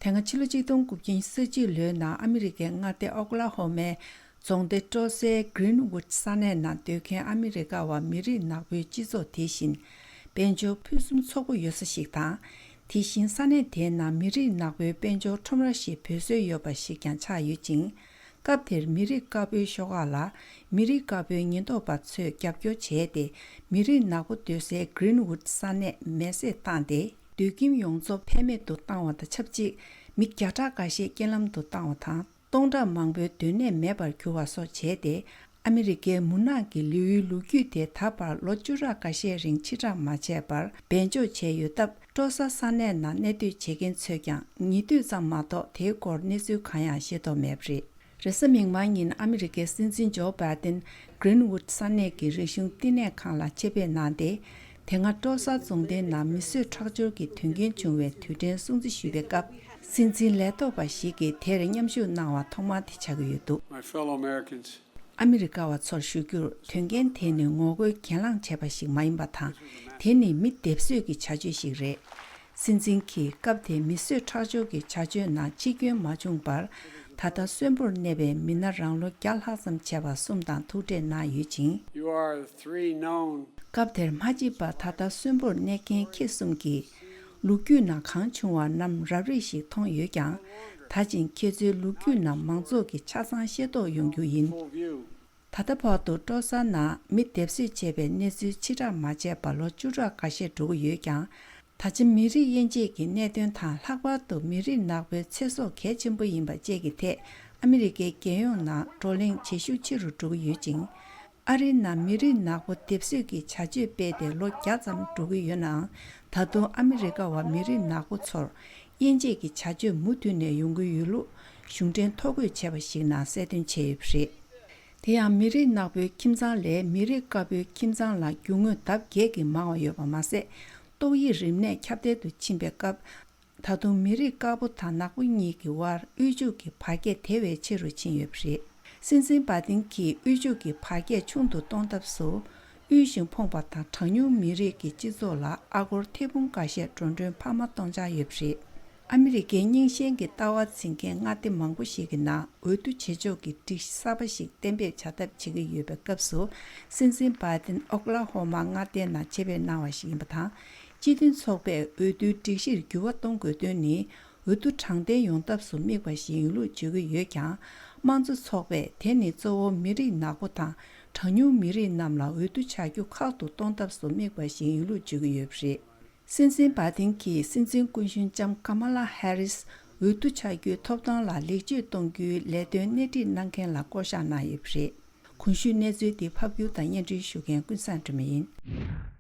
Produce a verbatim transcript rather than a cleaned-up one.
དེ་སྔ་ཕྱི་ལོ་གཅིག་སྟོང་དགུ་བརྒྱ་ཉི་ཤུ་རྩ་གཅིག་ལོའི་ནང་ཨ་མི་རི་ཀའི་མངའ་སྡེ་ཨོ་ཀ་ལ་ཧོ་མའི་རྫོང་སྡེ་སྤྲོ་སའི་Greenwood་ས་གནས་ནང་སྡོད་མཁན་ཨ་མི་རི་ཀ་བ་མི་རིགས་ནག་པོའི་སྤྱི་ཚོགས་དེ་བཞིན་དཔལ་འབྱོར་ཕུན་སུམ་ཚོགས་པོ་ཡོད་ས་ཞིག་དང་། དེ་བཞིན་ས་གནས་དེའི་ནང་མི་རིགས་ནག་པོའི་དཔལ་འབྱོར་ཁྲོམ་ར་ཞིག་འབོད་སྲོལ་ཡོད་པ་ཞིག་ཀྱང་ཆགས་ཡོད་ཅིང་། སྐབས་དེར་མི་རིགས་དཀར་པོའི་ཤོག་ཁག་ལ་མི་རིགས་དཀར་པོའི་ཉེན་རྟོག་པ་ཚོས་རྒྱབ་སྐྱོར་བྱས་ཏེ། མི་རིགས་ནག་པོ་སྡོད་སའི་Greenwood་ས་གནས་མེ་བསྲེགས་བཏང་སྟེ། སྡོད་ཁྱིམ་ཡོངས་རྫོགས་ཕན་མེད་དུ་བཏང་བ་དང་ཆབས་ཅིག། མི་བརྒྱ་ཕྲག་འགའ་ཤས་རྐྱེན་ལམ་དུ་བཏང་བ་དང་། སྟོང་ཕྲག་མང་པོའི་སྡོད་གནས་མེད་པར་གྱུར་བ་སོགས་བྱས་ཏེ། ཨ་མི་རི་ཀའི་མུན་ནག་གི་ལེའུའི་ལོ་རྒྱུས་དེ་ད་བར་ལོ་བཅུ་ཕྲག་འགའ་ཤས་རིང་ཕྱིར་བསྒྲགས་མ་བྱས་པར་སྦས་འཇོག་བྱས་ཡོད་སྟབས། སྤྲོ་ས་ས་གནས་ནང་གནས་སྡོད་བྱེད་མཁན་ཚོས་ཀྱང་ཉེ་དུས་ཙམ་མ་གཏོགས་དེའི་སྐོར་གནས་ཚུལ་གང་ཡང་ཤེས་རྟོགས་མེད་པ་རེད། རེས་གཟའ་མིག་དམར་ཉིན་ཨ་མི་རི་ཀའི་སྲིད་འཛིན་ཇོ་བྷའི་ཏིན་Greenwood་ས་གནས་ཀྱི་རིག་གཞུང་བསྟི་གནས་ཁང་ལ་ཆེད་ཕེབས་གནང་སྟེ། དེ་སྔ་སྤྲོ་ས་རྫོང་སྡེའི་ནང་མི་གསོད་ཁྲག་སྦྱོར་གྱི་དོན་རྐྱེན་བྱུང་བའི་དུས་དྲན་སྲུང་བརྩི་ཞུས་པའི་སྐབས། སྲིད་འཛིན་ལས་ཐོག་པ་ཞིག་གིས་དེར་མཉམ་ཞུགས་གནང་བ་ཐོག་མ་དེ་ཆགས་ཀྱི་ཡོད་འདུག། My fellow Americans, ཨ་མི་རི་ཀ་བ་ཚོར་ཞུ་རྒྱུར། དོན་རྐྱེན་དེ་ནི་ངོ་རྒོལ་གྱེན་ལངས་བྱས་པ་ཞིག་མ་ཡིན་པ་དང་། དེ་ནི་མི་སྡེབ་གསོད་ཀྱི་བྱ་སྤྱོད་ཞིག་རེད། སྲིད་འཛིན་གྱིས་སྐབས་དེའི་མི་གསོད་ཁྲག་སྦྱོར་གྱི་བྱ་སྤྱོད་ནང་འཆི་སྐྱོན་མ་བྱུང་བར། ད་ལྟ་གསོན་པོར་གནས་པའི་མི་སྣ་རང་ལོ་བརྒྱ་ལྷག་ཙམ་བྱས་པ་གསུམ་དང་ཐུག་འཕྲད་གནང་ཡོད་ཅིང་། You are the three known སྐབས་དེར་མ་འཇིགས་པར་ད་ལྟ་གསོན་པོར་གནས་མཁན་ཁྱེད་གསུམ་གྱིས། ལོ་རྒྱུས་ནང་གང་བྱུང་བ་རྣམས་རབ་རིབ་ཞིག་མཐོང་ཡོད་ཀྱང་། ད་ཅིང་ཁྱེད་ཚོའི་ལོ་རྒྱུས་རྣམས་མང་ཚོགས་ཀྱིས་ཆ་ཚང་ཤེས་རྟོགས་ཡོང་རྒྱུ་ཡིན། Full view. ད་ལྟ་བར་དུ་སྤྲོ་ས་ནང་མི་སྡེབ་གསོད་བྱས་པའི་གནས་ཚུལ་ཕྱིར་བསྒྲགས་མ་བྱས་པར་ལོ་བཅུ་ཕྲག་འགའ་ཤས་འགྲོ་གི་ཡོད་ཀྱང་། ད་ཆ་མི་རིགས་དབྱེ་འབྱེད་ཀྱི་གནད་དོན་དང་། ལྷག་པར་དུ་མི་རིགས་ནག་པོའི་ཚེ་སྲོག་གལ་ཆེན་པོ་ཡིན་པ་བཅས་ཀྱི་ཐད། ཨ་མི་རི་ཀའི་རྒྱལ་ཡོངས་ནང་བགྲོ་གླེང་ཇེ་ཤུགས་ཆེ་རུ་འགྲོ་གི་ཡོད་ཅིང་། ཨ་རིའི་ནང་མི་རིགས་ནག་པོ་སྡེབ་གསོད་ཀྱི་བྱ་སྤྱོད་སྤེལ་ཏེ་ལོ་བརྒྱ་ཙམ་འགྲོ་གི་ཡོད་ནའང་། ད་དུང་ཨ་མི་རི་ཀ་བ་མི་རིགས་ནག་པོ་ཚོར་དབྱེ་འབྱེད་ཀྱི་བྱ་སྤྱོད་མུ་མཐུད་ནས་ཡོང་གི་ཡོད་ལུགས་གཞུང་འབྲེལ་ཐོ་འགོད་བྱས་པ་ཞིག་ནང་གསལ་སྟོན་བྱས་ཡོད་པ་རེད། དེ་ཡང་མི་རིགས་ནག་པོའི་ཁྱིམ་ཚང་ལས་མི་རིགས་དཀར་པོའི་ཁྱིམ་ཚང་ལ་རྒྱུ་དངོས་ལྡབ་བརྒྱད་ཀྱིས་མང་བ་ཡོད་པ་མ་ཟད། ཏོག་དབྱིབས་རིམས་ནད་ཁྱབ་གདལ་དུ་ཕྱིན་པའི་སྐབས། ད་དུང་མི་རིགས་དཀར་པོ་དང་ནག་པོ་གཉིས་ཀྱི་དབར་དབུལ་ཕྱུག་གི་བར་ཁྱད་དེ་བས་ཆེ་རུ་ཕྱིན་ཡོད་པ་རེད། སྲིད་འཛིན་བྷའི་ཏིན་གྱིས་དབུལ་ཕྱུག་གི་བར་ཁྱད་ཆུང་དུ་གཏོང་ཐབས་སུ། དབུལ་ཞིང་ཕོངས་པ་དང་གྲངས་ཉུང་མི་རིགས་ཀྱི་སྤྱི་ཚོགས་ལ་ཨ་སྒོར་ཐེར་འབུམ་འགའ་ཤས་འགྲོ་གྲོན་འཕར་མ་གཏོང་འཆར་ཡོད་པ་རེད། ཨ་མི་རི་ཀའི་རྙིང་ཞེན་གྱི་ལྟ་བ་འཛིན་མཁན་མངའ་སྡེ་མང་པོ་ཞིག་གི་ནང་འོས་བསྡུ་བྱེད་ཕྱོགས་ཀྱི་སྒྲིག་གཞི་གསར་པ་ཞིག་གཏན་འབེབས་བྱ་ཐབས་བྱེད་ཀྱི་ཡོད་པའི་སྐབས་སུ། སྲིད་འཛིན་བྷའི་ཏིན་ཨོ་ཀ་ལ་ཧོ་མ་མངའ་སྡེའི་ནང་ཆེད་ཕེབས་གནང་བ་ཞིག་ཡིན་པ་དང་། སྤྱི་མཐུན་ཚོགས་པས་འོས་བསྡུའི་སྒྲིག་གཞིར་འགྱུར་བ་གཏོང་དགོས་དོན་ནི། འོས་བསྡུ་དྲང་བདེན་ཡོང་ཐབས་སུ་དམིགས་པ་ཞིག་ཡིན་ལུགས་བརྗོད་ཀྱི་ཡོད་ཀྱང་། དམངས་གཙོ་ཚོགས་པས་དེ་ནི་གཙོ་བོ་མི་རིགས་ནག་པོ་དང་གྲངས་ཉུང་མི་རིགས་རྣམས་ལ་འོས་བསྡུ་བྱ་རྒྱུ་ཁག་ཏུ་གཏོང་ཐབས་སུ་དམིགས་པ་ཞིག་ཡིན་ལུགས་བརྗོད་ཀྱི་ཡོད་པ་རེད། སྲིད་འཛིན་བྷའི་ཏིན་གྱིས་སྲིད་འཛིན་སྐུ་གཞོན་ལྕམ་ཀ་མ་ལ་ཧེ་རིས་འོས་བསྡུ་བྱ་རྒྱུའི་ཐོབ་ཐང་ལ་ལེགས་བཅོས་གཏོང་རྒྱུའི་ལས་དོན་སྣེ་ཁྲིད་གནང་མཁན་ལ་བསྐོ་བཞག་གནང་ཡོད་པ་རེད། གོང་ཞུས་གནས་ཚུལ་འདི་ཕབ་སྒྱུར་དང་སྙན་སྒྲོན་ཞུ་མཁན་ཀུན་བཟང་སྒྲོལ་མ་ཡིན།